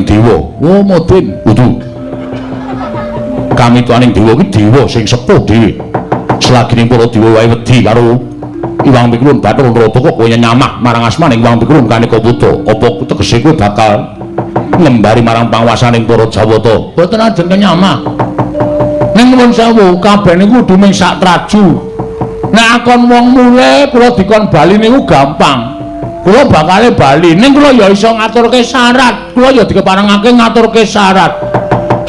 Kamituaning dewa. Oh, modin. Kudu. Kamituaning dewa ki dewa sing sepuh dhewe. Selagine para dewa wae wedi karo Iwang Pikulun Bathara Narada kok kowe nyamah marang asmaning Iwang Pikulun Kaneka Putra. Apa tegese kowe bakal ngembari marang panguwasaning para Jawata? Mboten ajeng nyamah. Ning nuwun sewu, kabeh niku kudu ming sak traju. Nek akon wong mule kula dikon bali niku gampang. Kula bakale bali, ning kula ya iso ngaturke syarat. Kula ya dikeparengake ngaturke syarat.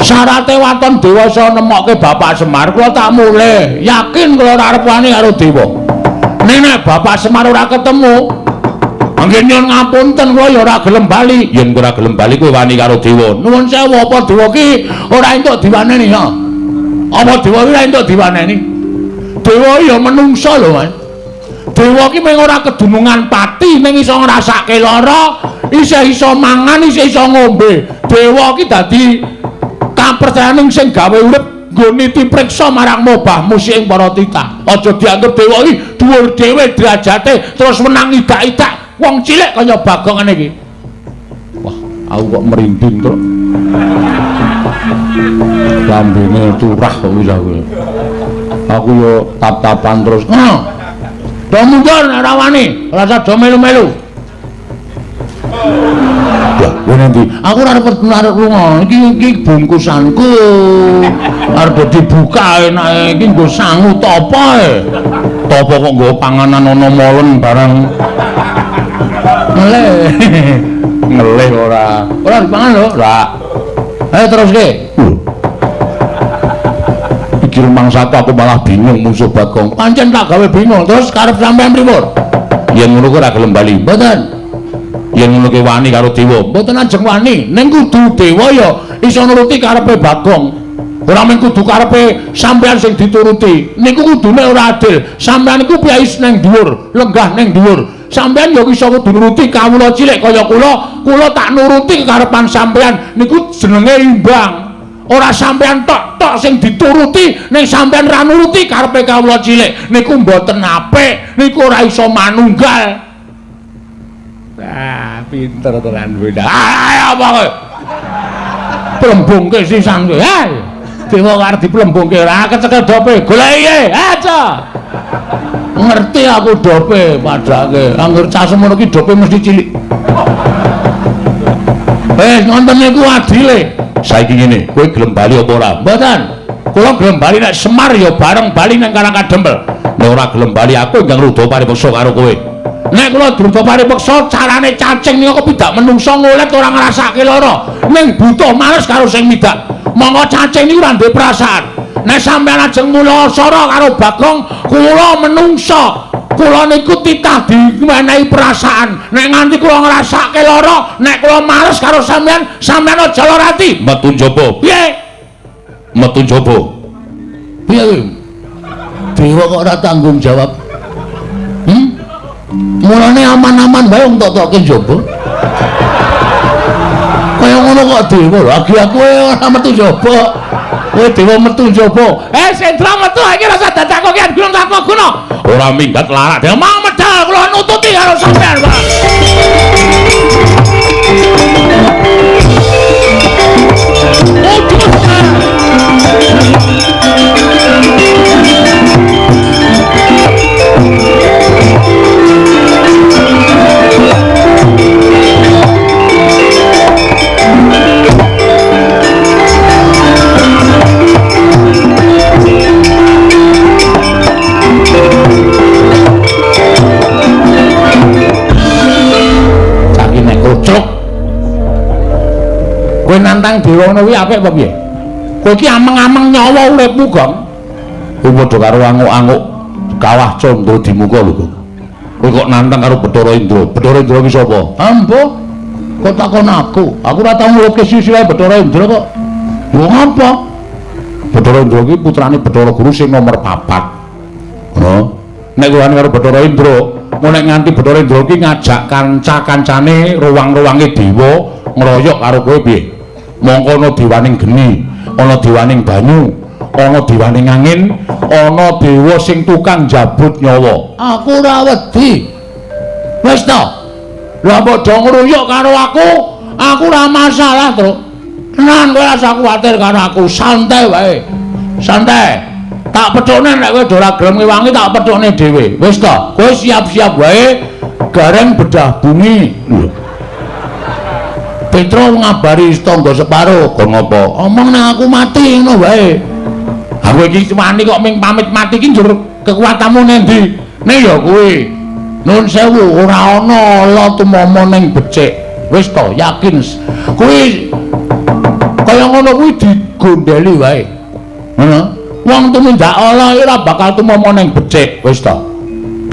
Syarate waton dewa iso nemokke Bapak Semar, kula tak mulih. Yakin kula ora arep wani karo dewa. Ning nek Bapak Semar ora ketemu, mangke nyuwun ngapunten kula ya ora gelem bali. Yen ora gelem bali kowe wani karo dewa. Nuwun sewu, apa dewa ki ora entuk diwaneni ya? Apa dewa ki ora entuk diwaneni? Dewa ya menungsa lho, Mas. Dewa ki mung ora kedunungan pati, ning iso ngrasake lara, isih iso mangan, isih iso ngombe. Dewa ki dadi kapercayaning sing gawe urip nggo niti priksa marang mobah musik ing para titah. Aja dianggep dewa iki dhuwur dhewe derajate terus menang idak-idak wong cilik kaya Bagong ngene iki. Wah, aku kok merinding, Truk. Lambene turah kok wis aku. Aku yo tap-tapan terus. Ngono. Do mundur nek ora wani, ora usah do melu-melu. Lah, kowe nanti aku ora arep lunga, iki iki bungkusanku. Arep dibuka enake iki nggo sangu tapa e. Tapa kok nggo panganan ana molen barang. Ngelih. Ngelih ora. Ora dipangan lho, ora. Ayo teruske. Iki rumangsaku aku malah bingung musuh Bagong. Pancen tak gawe bingung, terus karep sampean pripun? Yen ngono ku ora gelem bali. Mboten. Yen ngono ki wani karo dewa. Mboten ajeng wani. Ning kudu dewa ya iso nuruti karepe Bagong. Ora mung kudu karepe sampean sing dituruti. Niku kudune ora adil. Sampean iku piyai nang dhuwur, lenggah nang dhuwur. Sampean ya iso kudu nuruti kawula cilik kaya kula. Kula tak nuruti kekarepan sampean. Niku jenenge imbang. Ora sampean tok-tok sing dituruti, ning sampean ra nuruti karepe kawula cilik. Niku mboten apik. Niku ora iso manunggal. Ah, pinter tenan kowe. Ayo apa kowe? Plembungke sisan kowe. Hei. Dewa arep diplembungke ora kecekel dope. Goleki aja. Ngerti aku dope padake. Angger cah semono ki dope mesti cilik. Wis ngonten niku adile. Saiki ngene, kowe gelem bali apa ora? Mboten. Kula gelem bali nek Semar ya bareng bali nang Karang Kadempel. Nek ora gelem bali aku ingkang rudha paripeksa karo kowe. Nek kula druta paripeksa carane cacing niku kok tidak menungsa ngolet ora ngrasake lara. Ning butuh males karo sing midak. Monggo cacing niku ora duwe perasaan. Nek sampeyan ajeng mula sara karo Bagong, kula menungsa. Kula niku titah diwenehi perasaan. Nek nganti kula ngrasake lara, nek kula males karo sampeyan, sampeyan aja lara ati. Metu njaba. Piye? Metu njaba. Piye kuwi? Dewa kok ora tanggung jawab. Mulane aman-aman wae wong tok-tokke njaba. Kaya ngono kok dewa lho, agi aku ora metu njaba. Kowe dewa metu njaba. Eh Sendra metu iki rasa dadak kok kian gunung tanpa guna. Ora minggat larak. Dewa mau medal kula nututi karo sampean, Pak. Kowe nantang dewa ngono kuwi apik apa piye? Kowe iki ameng-ameng nyawa uripmu, Gong. Kowe padha karo anguk-anguk kawah candra dimuka lho, Gong. Kowe kok nantang karo Bathara Indra. Bathara Indra ki sapa? Ambo. Kok takon aku? Aku ora tau ngurutke sisihe Bathara Indra kok. Lho ngapa? Bathara Indra ki putrane Bathara Guru sing nomor 4. Ngono. Nek kuwi karo Bathara Indra, nek nganti Bathara Indra ki ngajak kanca-kancane ruwang-ruwange dewa ngroyok karo kowe piye? Mongko ana dewaning geni, ana dewaning banyu, ana dewaning angin, ana dewa sing tukang njabut nyawa. Aku ora wedi. Wis ta. Lah padha ngruyuk karo aku, Aku ora masalah, Truk. Tenan kowe ora usah kuwatir karo aku, santai wae. Santai. Tak pethukne nek kowe ora gelem ngewangi tak pethukne dhewe. Wis to, kowe siap-siap wae gareng bedah bumi. Lho. Petro ngabari tangga separo, kon ngopo? Omong nek aku mati ngono wae. Aku iki wani kok ming pamit mati iki njur kekuatanmu ning ndi? Ning ya kuwi. Nun sewu ora ana ala tumama ning becik. Wis to, yakin. Kuwi kaya ngono kuwi digondeli wae. Ngono. Wong tumindak ala ora bakal tumama ning becik. Wis to.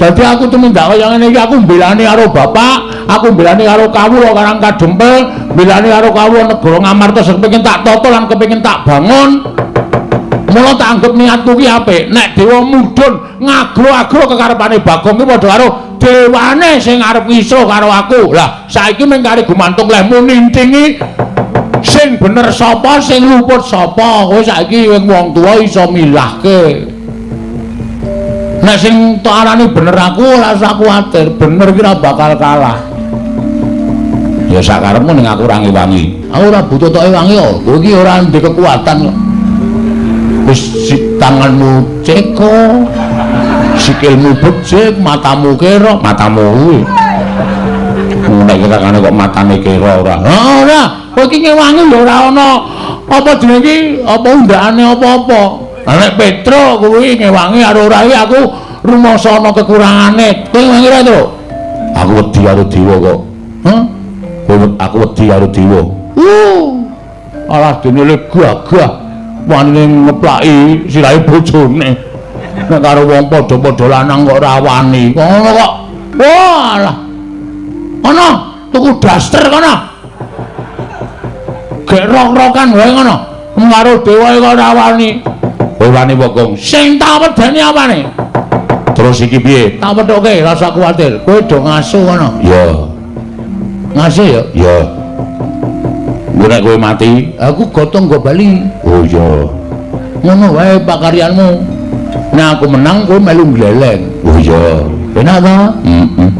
Dadi aku tumindak kaya ngene iki aku mbelani karo bapak, aku mbelani karo kawula Karang Kadempel, mbelani karo kawula negara Ngamarta sing kepengin tak tata lan kepengin tak bangun. Mula tak anggap niatku ki apik. Nek dewa mudhun ngagro-agro kekarepane Bagong ki padha karo dewane sing arep ngisro karo aku. Lah saiki mung kari gumantung lehmu nintingi sing bener sapa, sing luput sapa. Kowe saiki wong tuwa iso milahke. Nek sing tok arani bener aku ora usah kuwatir, bener ki ora bakal kalah. Ya sakarepmu ning aku ora ngewangi. Aku ora butuh tok ewangi kok. Kowe iki ora ndek kekuatan kok. Wis tanganmu ceko, sikilmu becik, matamu kera, matamu kuwi. Nek kakane kok matane kera ora. Ora, kowe iki ngewangi ya ora ana apa jenenge iki, apa undakane apa-apa. Lah nek Petro kuwi ngewangi karo ora iki aku rumangsa ana kekurangane. Kowe ngewangi ora, Tru? Aku wedi karo dewa kok. Hah? Kowe aku wedi karo dewa. Alah dene le gagah wanine ngeplaki sirahe bojone. Nek karo wong padha-padha lanang kok ora wani. Ngono kok. Walah. Ana tuku daster kono. Gek rok-rokan wae ngono. Karo dewa kok ora wani. Kowe wani Bagong. Sing tak wedeni apane? Terus iki piye? Tak pethuke, rasa kuwatir. Kowe do ngaso kono. Iya. Ngaso ya? Iya. Nek kowe mati, aku gotong nggo bali. Oh iya. Ngono wae pakaryanmu. Nek aku menang kowe melu gleleng. Oh iya. Penak ta? Heeh.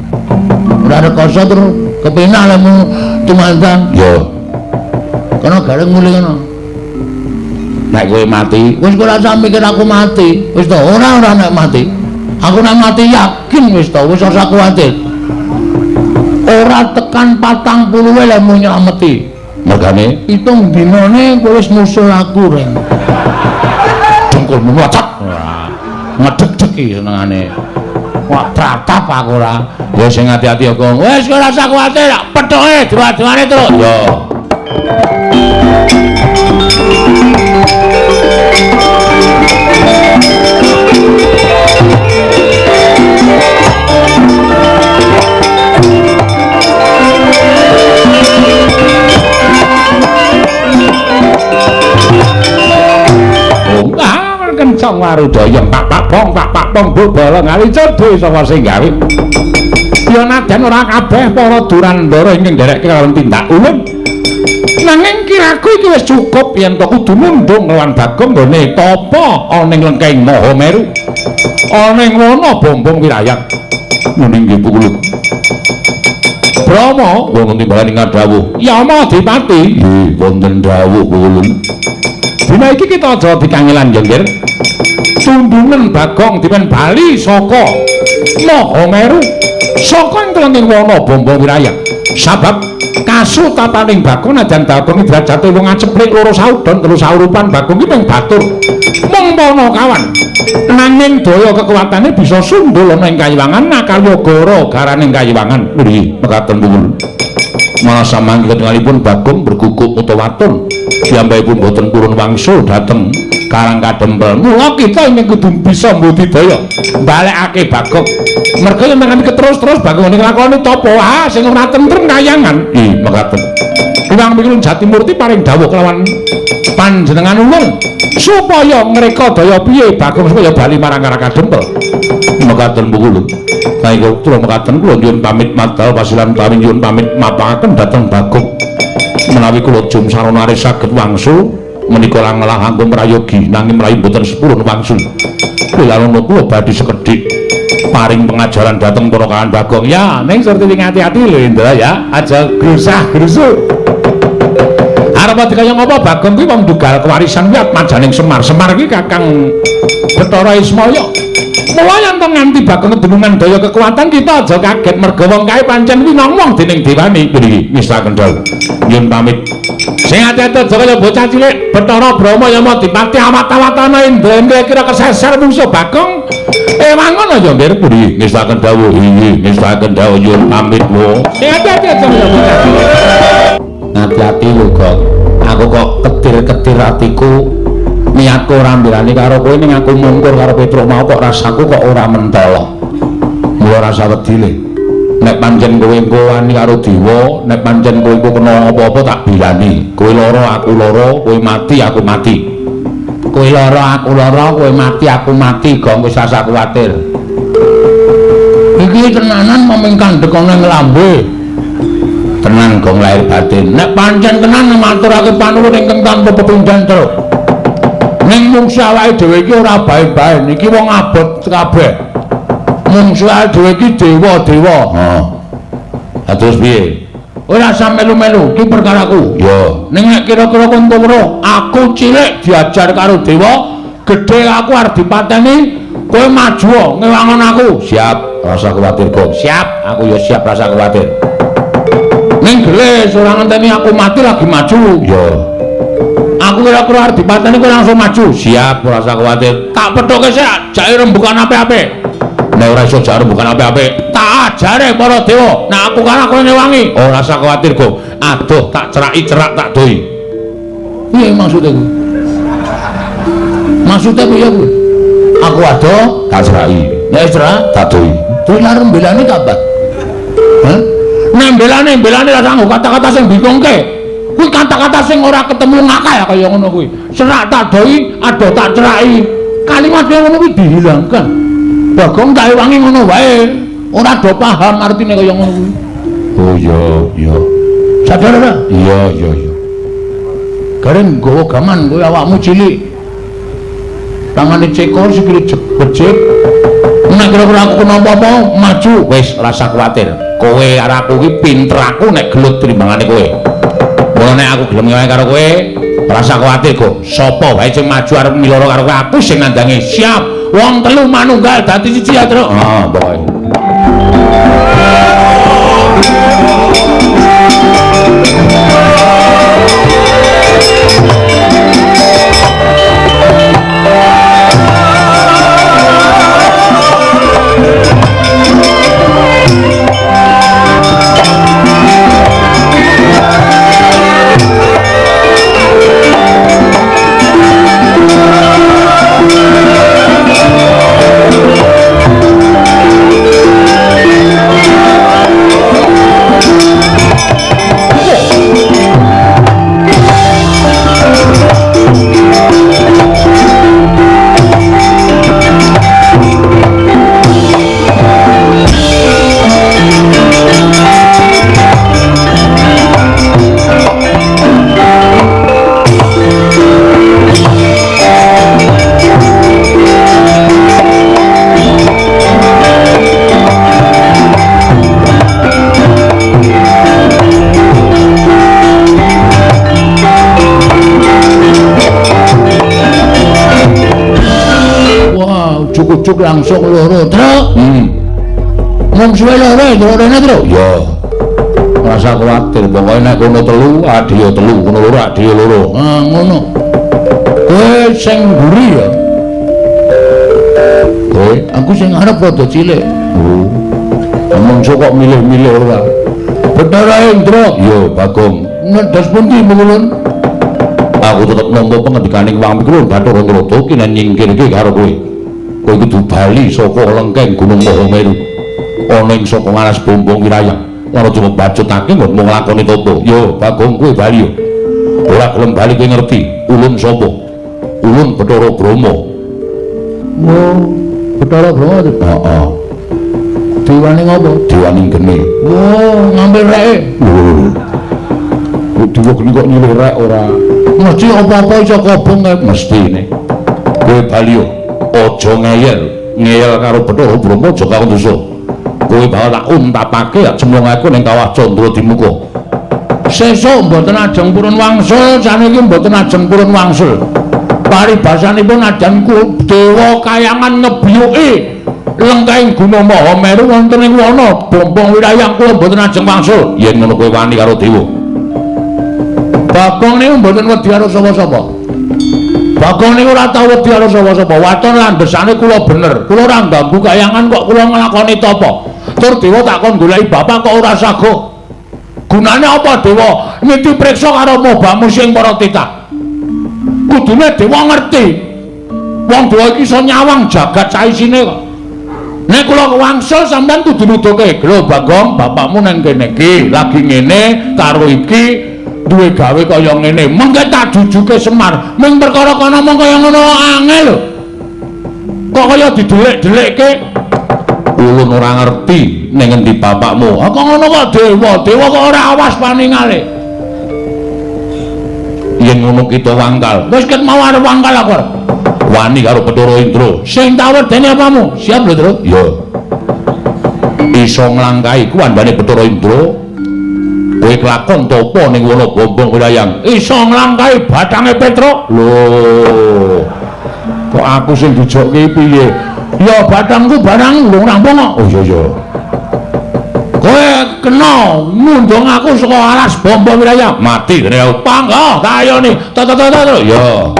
Ora rekoso terus kepenak lemu tumandang. Iya. Kono gareng mulih kono. Nek kowe mati, wis kowe ora usah mikir aku mati. Wis to, ora nek mati. Aku nek mati yakin wis to, wis ora usah kuwatir. Ora tekan 40 wae lemu nylameti. Mergane 7 dinane kowe wis musul aku reng. Dengkulmu ngocok. Ngedeg-deg iki senengane. Wah, tratap aku ora. Ya sing ati-ati ya, Kong. Wis kowe ora usah kuwatir, pethuke dua-duane terus. Ya. Kencang warudaya pak pak pong bu bolong ali cedhe saka sing gawe. Ya nadan ora kabeh para durandara ingkang nderek kalawan tindak ulun. Nanging kiraku iki wis cukup yen to kudu mundhung lawan Bagong nggone tapa ana ing lengkeng Mahameru. Ana ing wana Bombong Wirayat. Muni nggih Pukulun. Brahma wonten timbalan ing dawuh. Yama Adipati. Nggih wonten dawuh Pukulun. Dina iki kita aja dikangelan ya, Nggir. Tundhungan Bagong dipen bali saka Mahameru. Saka ing telenging wana Bombong Wirayat. Sabab kasutapaning Bagong najan Bagong derajate wong aceplik loro saudon telu saurupan Bagong ki mung batur. Mung panakawan. Nanging daya kekuatane bisa sundul ana ing kayiwangan nakarya gara garaning kayiwangan. Nggih, mekaten Pukulun. Malah samangke ketingalipun Bagong berguguk utawa waton. Piyambakipun boten purun wangsul dhateng Karang Kadempel. Mula kita ingkang kudu bisa mbudidaya balekake Bagong. Merga yen mangkane keterus-terus Bagong ning nglakoni tapa ah sing ora tentrem kayangan. Nggih, mekaten. Hyang Pikulun Jatimurti paring dawuh kelawan panjenengan ulun supaya ngreka daya piye Bagong supaya bali marang Karang Kadempel. Mekaten Pukulun. Saiki kula mekaten kula nyuwun pamit madal pasilan kawin nyuwun pamit mapangaken dhateng Bagong. Menawi kula jum sarana aris saged wangsul menika langelah langkung prayogi nanging mlayu mboten sepurun wangsul. Kula kula badhe sekedhik paring pengajaran dhateng para kawan Bagong. Ya, ning surti ati-ati lho Indra ya, aja grusah-grusuk. apa dikaya ngapa Bagong kuwi wong ndugal kewarisan kuwi atmajaning Semar. Semar kuwi Kakang Bathara Ismaya. Mula yen to nganti Bagong kedunungan daya kekuatan kita aja kaget merga wong kae pancen kuwi ngomong dening dewani. Nggih, ngestaken dawuh. Nyuwun pamit. Sing ati-ati aja kaya bocah cilik Bathara Brahma ya mau dipati awat-awatane Indra kira keseser mungsuh Bagong. Wangun aja nggih pundi ngestaken dawuh. Inggih, ngestaken dawuh nyuwun pamit wo. Sing ati-ati aja kaya bocah cilik. Ati-ati lho, Gong. Aku kok ketir-ketir atiku. Niatku ora mbelani karo kowe ning aku mungkur karo Petruk mau kok rasaku kok ora mentolo. Mula rasa wedi le. Nek pancen kowe engko wani karo dewa, nek pancen kowe engko kena apa-apa tak bilani. Kowe lara aku lara, kowe mati aku mati. Kowe lara aku lara, kowe mati aku mati, Gong wis rasa kuwatir. Iki tenanan memingkang dekone nglambe. Tenan Gong lahir batin. Nek pancen tenan maturake panuwun ingkang tanpa pepindhan truk. Ning mungsuh awake dhewe iki ora bae-bae, iki wong abot kabeh. Mungsuh awake dhewe iki dewa-dewa. Heeh. Ha terus piye? Ora usah melu-melu, iki perkaraku. Ya, ning nek kira-kira kon weruh, aku cilik diajar karo dewa, gedhe aku arep dipateni, kowe maju ngewangon aku. Siap, rasa kuwatir Gong. Siap, aku ya siap rasa kuwatir. Ning gelis ora ngenteni aku mati lagi maju. Ya. Aku kira-kira arep dipateni kowe langsung maju. Siap, ora usah kuwatir. Tak pethuke sik, jake rembukan apik-apik. Nek ora iso jake rembukan apik-apik, tak ajare para dewa. Nek aku kalah kowe ngewangi. Ora usah kuwatir, Gong. Aduh, tak ceraki cerak tak doi. Piye maksude kuwi? Maksude piye kuwi? Aku adoh, tak ceraki. Nek cerak, tak doi. Terus arep mbelani kapan? Hah? Nek mbelani ra sanggup kata-kata sing bingungke. Kuwi kata-kata sing ora ketemu ngakal kaya ngono kuwi. Serak tak doi, adoh tak ceraki. Kalimat kaya ngono kuwi dihilangkan. Bagong tak ewangi ngono wae. Ora do paham artine kaya ngono kuwi. Oh iya, iya. Sadar ora? Iya, iya, iya. Garen nggawa gaman kowe awakmu cilik. Tangane cekor sikile becik. Nek kira-kira aku kena apa-apa, maju. Wis rasa kuwatir. Kowe karo aku iki pinter aku nek gelut timbangane kowe. Mula nek aku gelem ngewangi karo kowe, rasa kuwatir kok. Sapa wae sing maju arep miloro karo kowe, aku sing nandangi. Siap. Wong telu manunggal dadi siji ya, Truk. Heeh, pokoke. Ujug-ujug langsung loro, Truk. Mungsuhe loro, lorone, Truk. Ya. Rasa kuwatir, pokoke nek kono telu, adhi ya telu, kono loro, adhi ya loro. Ah, ngono. Kowe sing mburi ya. Kowe, aku sing arep rada cilik. Oh. Mungsuh kok milih-milih ora. Bathara Indra. Ya, Bagong. Ngedos pundi mengulun? Aku tetep nampa pengendikaning Wang Pikulun Bathara Ngrata ki nek nyingkirke karo kowe. Kowe kudu bali saka lengkeng Gunung Mahameru. Ana ing saka ngaras Bombong Wirayang. Ora cuma bacutake nggonmu nglakoni tapa. Yo, Bagong kowe bali yo. Ora gelem bali kowe ngerti ulun sapa? Ulun Bathara Brahma. Oh, Bathara Brahma to? Heeh. Dewane ngopo? Dewane geni. Oh, ngambil reke. Lho. Dewa geni kok nyilih rek ora? Mesti apa-apa iso kobong kae mestine. Kowe bali yo. Aja ngeyel, ngeyel karo Bathara Brahma aja karo dosa. Kowe bakal tak untapake cemplung aku ning kawah Candra Dimuka. Sesuk mboten ajeng purun wangsul, saniki mboten ajeng purun wangsul. Paribasanipun adan dewa kayangan ngebiyuki lengkahing Gunung Mahameru wonten ing wana Bombong Wirayang kula mboten ajeng wangsul. Yen ngono kowe wani karo dewa. Bagong niku mboten wedi karo sapa-sapa. Bagong niku ora tau wedi karo sapa-sapa. Waton landhesane kula bener. Kula ora ngganggu kayangan kok kula nglakoni tapa. Tur dewa tak kon goleki bapak kok ora saguh. Gunane apa dewa niti priksa karo mobamu sing para titah? Kudune dewa ngerti. Wong dewa iki iso nyawang jagat saisine kok. Nek kula wangsul sampean kudu nuduhke, "Lho Bagong, bapakmu nang kene iki lagi ngene karo iki duwe gawe kaya ngene." Mengke tak jujuke Semar. Ming perkara kono mung kaya ngono angel lho. Kok kaya didelik-delikke? Ulun ora ngerti ning ngendi bapakmu. Ah kok ngono kok dewa, dewa kok ora awas paningale. Yen ngono kita wangkal. Wis ket mau arep wangkal aku. Wani karo Bathara Indra. Sing tak wedeni apamu? Siap lho, Tru. Ya. Iso nglangkahi kuwandane Bathara Indra. Kowe kelakon tapa ning wana Bombong Wirayang? Iso nglangkahi bathange Petruk. Lho. Kok aku sing dijokke piye? Ya batangku barang urung rampung kok. Oh iya iya. Kowe kena ngundang aku saka alas Bombong Wirayang. Mati kene aku. Panggoh tak ayoni. Ta ta ta ta. Ya.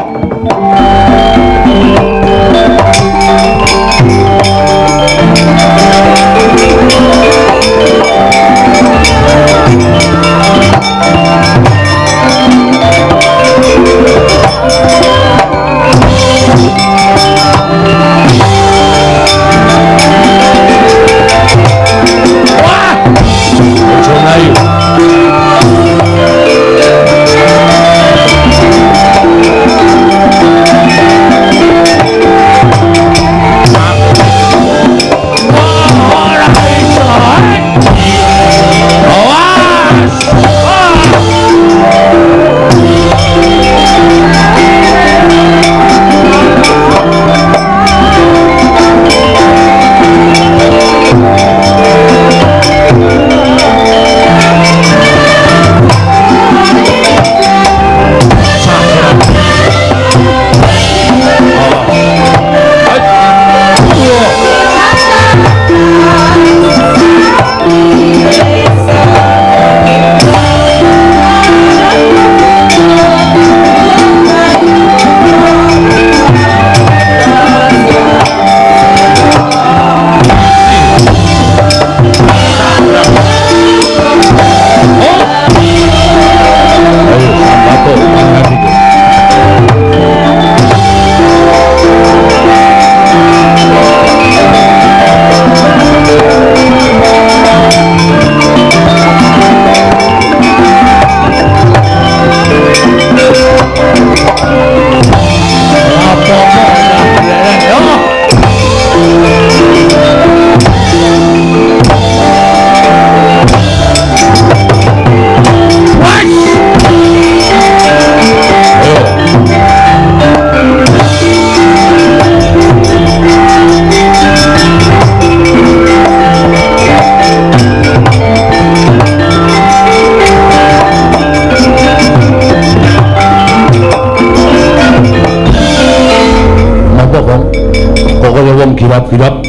Girap-girap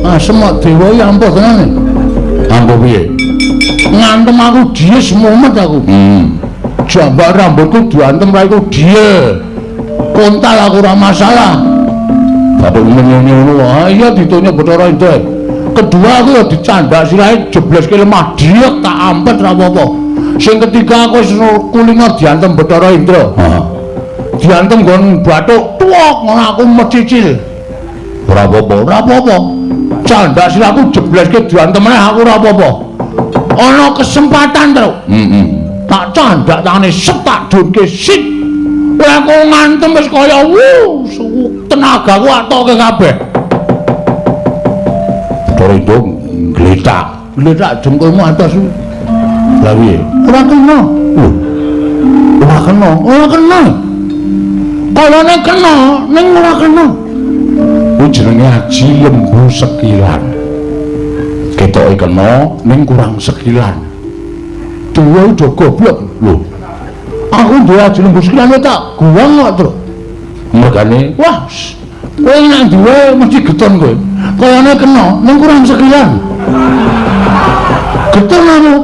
asem kok dewa ya ampuh tenan. Ampuh piye? Ngantem aku dies mumet aku. Jambak rambutku diantem raiku die. Kontal aku ora masalah. Bathuk ngono-ngono. Ah iya ditonyo Bathara Indra. Kedua aku ya dicandak sirahe jebleske lemah diek tak ampet ra apa-apa. Sing ketiga aku wis kulino diantem Bathara Indra. Heeh. Diantem nggon bathuk tuwok ngono aku mecicil. Ora apa-apa, ora apa-apa. Candak sirahku jebleske diantem meneh aku ora apa-apa. Ana kesempatan, Truk. Heeh. Tak candak tangane set tak dunke sit. Lah aku ngantem wis kaya wuh, tenagaku atoke kabeh. Bathara Indra ngletak, ngletak jengkulmu atas. Lah piye? Ora kena. Lho. Ora kena, ora kena. Kalane kena, ning ora kena. Kuwi jenenge aji lembu sekilan. Ketoke kena ning kurang sekilan. Dewa udah goblok lho. Aku duwe aji lembu sekian tak guwang kok, Truk. Mergane, wah, kowe nek duwe mesti geton kowe. Kayane kena, ning kurang sekian. Geton aku.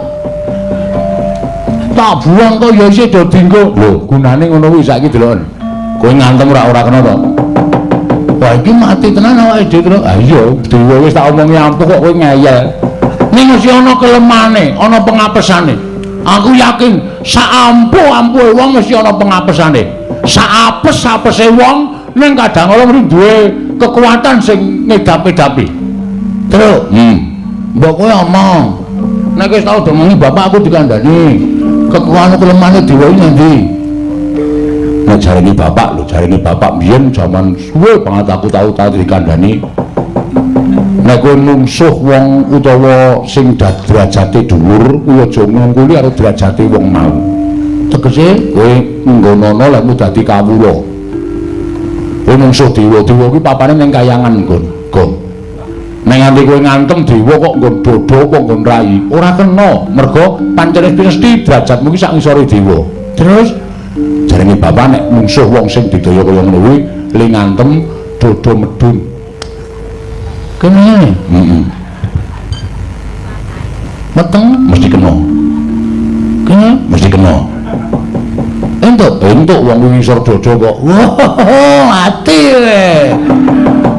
Tak buang kok ya isih do dinggo. Lho, gunane ngono kuwi saiki deloken. Kowe ngantem ora kena to. Wah, iki mati tenan awake dhewe, Truk. Ah iya, dewa wis tak omongi ampuh kok kowe ngeyel. Ning mesti ana kelemane, ana pengapesane. Aku yakin saampuh-ampuhe wong mesti ana pengapesane. Saapes-apese wong ning kadang kala mesti duwe kekuatan sing ngedap-edapi. Truk, mbok kowe omong. Nek wis tau domongi bapak aku dikandhani. Kekuatan kelemane dewa iki ngendi? Nek jarene bapak lho, jarene bapak biyen jaman suwe banget aku tau dikandhani. Nek kowe mungsuh wong utawa sing derajate dhuwur kuwi aja ngungkuli karo derajate wong mau. Tegese kowe nggonono lek dadi kawula. Kowe mungsuh dewa, dewa kuwi papane ning kayangan nggon. Gong. Nek nganti kowe ngantem dewa kok nggon dodo apa nggon rai, ora kena. Mergo pancen mesti derajatmu ki sak ngisore dewa. Terus jarene bapak nek mungsuh wong sing didaya kaya ngono kuwi le ngantem dodo medun. Kene. Heeh. Meteng mesti kena. Kene mesti kena. Entuk, entuk wong kuwi ngisor dodo kok. Wah, mati kowe.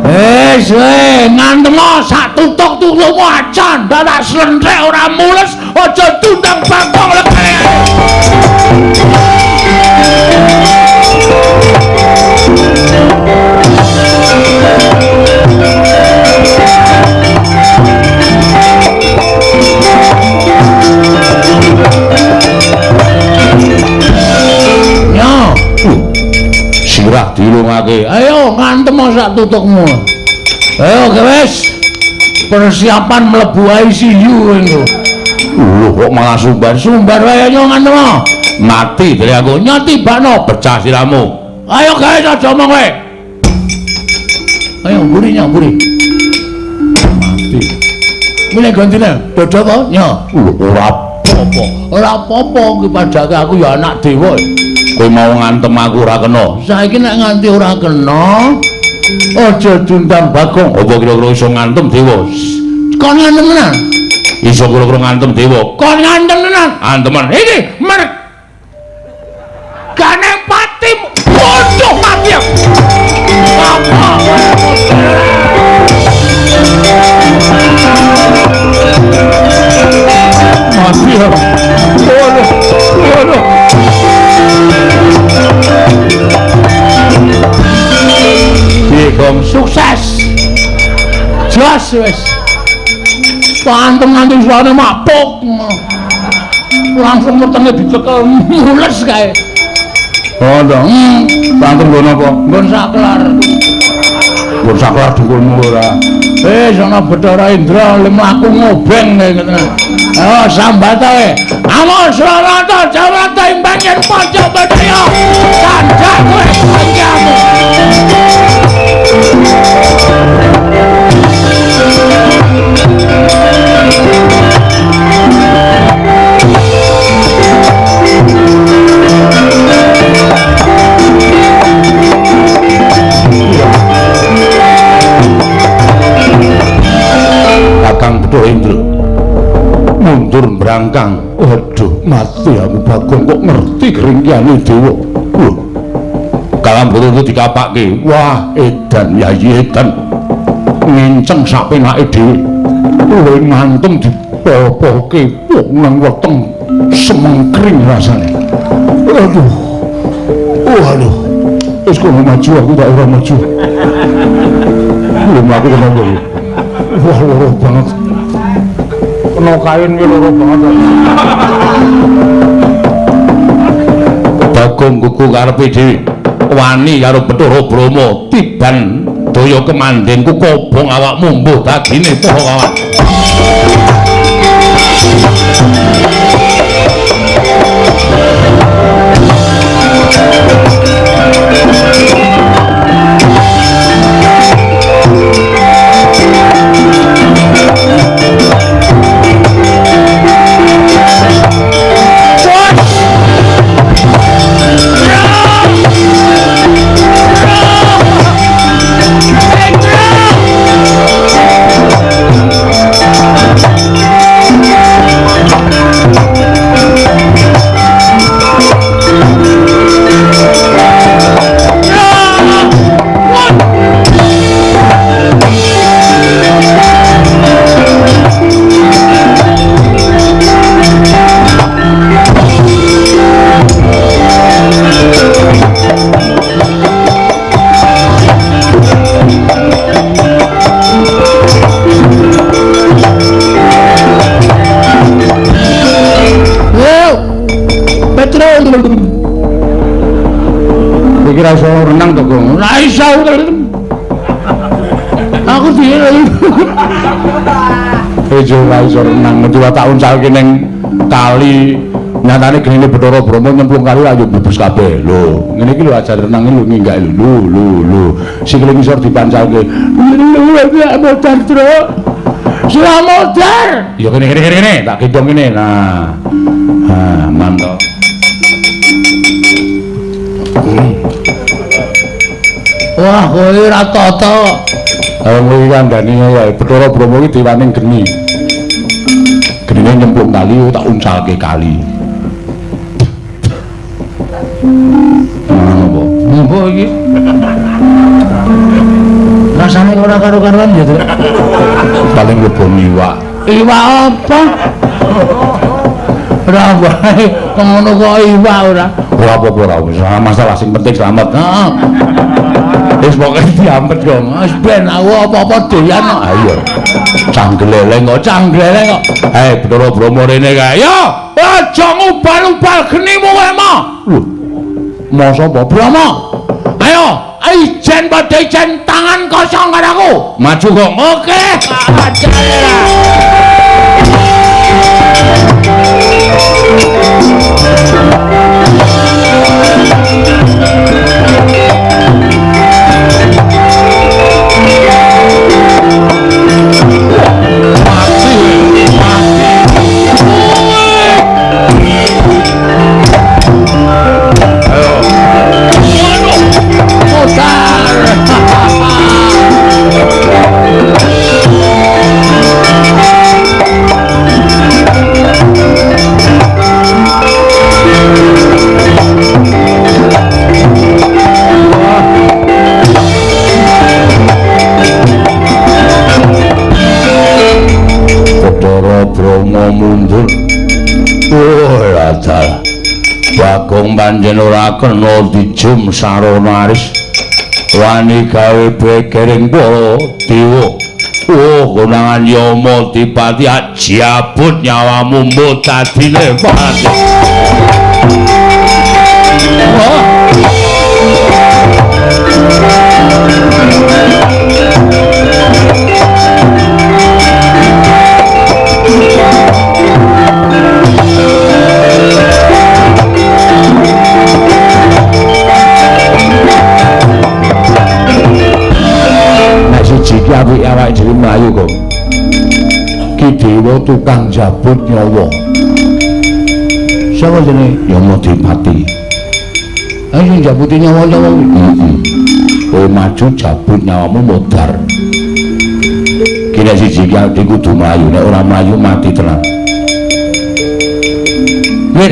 Wis kowe ngantem sak tutuk-tutukmu aja ndak tak slentrek ora mules, aja tundang bangkong lekek. Yo, sirah dilungake. Ayo ngantem sak tutukmu. Ayo wis. Persiapan mlebu ICU engko. Lho kok malah sumbar. Sumbar wae yo ngantem. Mati dari aku. Nyati bakno pecah sirahmu. Ayo guys aja omong kowe. Ayo mburi nya mburi. Mati. Milih gantine dodo apa? Nya. Ora apa-apa. Ora apa-apa iki padake aku ya anak dewa. Kowe mau ngantem aku ora kena. Saiki nek nganti ora kena, aja diundang Bagong. Apa kira-kira iso ngantem dewa? Kon ngantem tenan? Iso kira-kira ngantem dewa. Kon ngantem tenan? Anteman. Iki mergane pati bodoh mati aku. Apa? Mati aku. Waduh, waduh. Bagong sukses. Jos wis. Pantem nganti suarane mapuk. Langsung wetenge dicekel mules kae. Oh, ndong. Pantem nggon apa? Nggon saklar. Nggon saklar dengkulmu ora. Wis ana Bathara Indra le mlaku ngobeng kae ngene. Oh, sambat ae. Amon Srarata Jawata imbang yen pojok bedhaya. Kandak kowe kancamu. Kakang Bathara Indra mundur brangkang. Waduh, mati aku Bagong kok ngerti keringkiane dewa. Lho. Kalam Bathara dikapake. Wah, edan yayi edan. Nginceng sak penake dhewe. Luwe ngantem dipopoke nang weteng semengkring rasane. Aduh. Waduh. Wis kono maju aku tak ora maju. Belum aku kena kowe. Wah, loro banget. Kena kain ki loro banget. Bagong kuku karepe dhewe. Wani karo Bathara Brahma tiban daya kemanden ku kobong awakmu mbuh dagine poho awak. Kowe iki ora iso renang to, Gong? Ora iso. Aku dhewe. Ejo ora iso renang, metu tak uncalke ning kali. Nyatane genine Bathara Brahma nyemplung kali ayo bubus kabeh. Lho, ngene iki lho ajar renang lho nginggak lho lho lho. Sikile ngisor dipancalke. Modar, Tru. Sira modar. Ya kene kene kene, tak gendong kene. Nah. Ha, mantap. Wah, kowe ora tata. Lah kowe iki kandhane wae Bathara Brahma iki dewaning geni. Genine nyemplung kali tak uncalke kali. Ngono apa? Ngopo iki? Rasane ora karo-karuan ya, Tru. Paling lebon iwak. Iwak apa? Ora wae, ngono kok iwak ora. Ora apa-apa ora wis masalah sing penting selamat. Heeh. Wis pokoke diampet kok. Wis ben aku apa-apa doyan kok. Ha iya. Canggleleng kok, canggleleng kok. Hei Bathara Brahma rene kae. Yo, aja ngubal-ubal genimu kowe mah. Lho. Masa apa Brahma? Ayo, ijen padha ijen tangan kosong karo aku. Maju kok. Oke. Aja. Brahma mundur. Oh, dalah. Bagong pancen ora kena dijum sarana aris. Wani gawe begering para dewa. Oh, konangan Yama Dipati ajabut nyawamu mutadine pati. Oh. Nek siji ki apike awake dhewe mlayu kok. Ki dewa tukang jabut nyawa. Sapa jenenge? Yama Dipati. Ayo sing jabuti nyawa-nyawa kuwi. Heeh. Kowe maju jabut nyawamu modar. Ki nek siji ki awake kudu mlayu, nek ora mlayu mati tenan. Mir,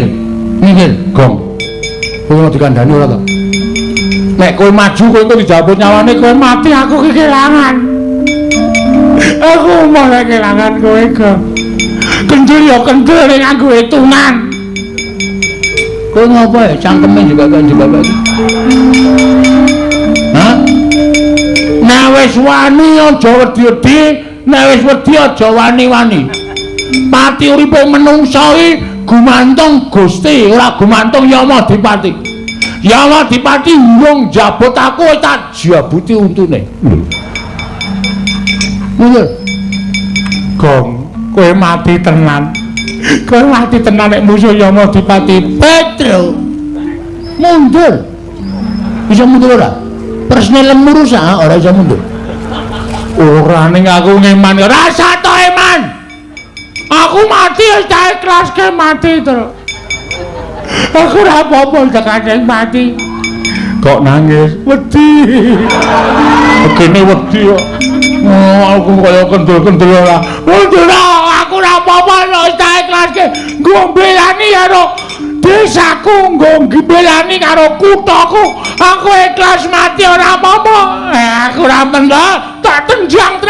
minggir, gong. Kowe dikandhani ora to? Nek kowe maju kowe engko dijabut nyawane kowe mati, aku kehilangan. Aku malah kehilangan kowe, Gong. Kendul ya kendul ning nganggo hitungan. Kowe ngopo ya cangkeme juga kan juga. Hah? Nek wis wani aja wedi-wedi, nek wis wedi aja wani-wani. Pati uripe menungsa iki gumantung Gusti, ora gumantung Yama Dipati. Yama Dipati urung njabut aku tak jabuti untune. Lho. Gong, kowe mati tenan. Kowe mati tenan nek musuh Yama Dipati. Petro. Mundur. Bisa mundur ora? Persne lemur sak ora iso mundur. Ora ning aku ngeman ora sato eman. Aku mati wis tak ikhlaske mati terus. Aku ora apa-apa tekane mati. Kok nangis? Wedi. Begini wedi kok. Oh, aku kaya kendel-kendel ora. Mundur aku ora apa-apa wis tak ikhlaske. Nggo mbelani karo desaku, nggo mbelani karo kuthaku. Aku ikhlas mati ora apa-apa. Aku ora mendah, tak tenjang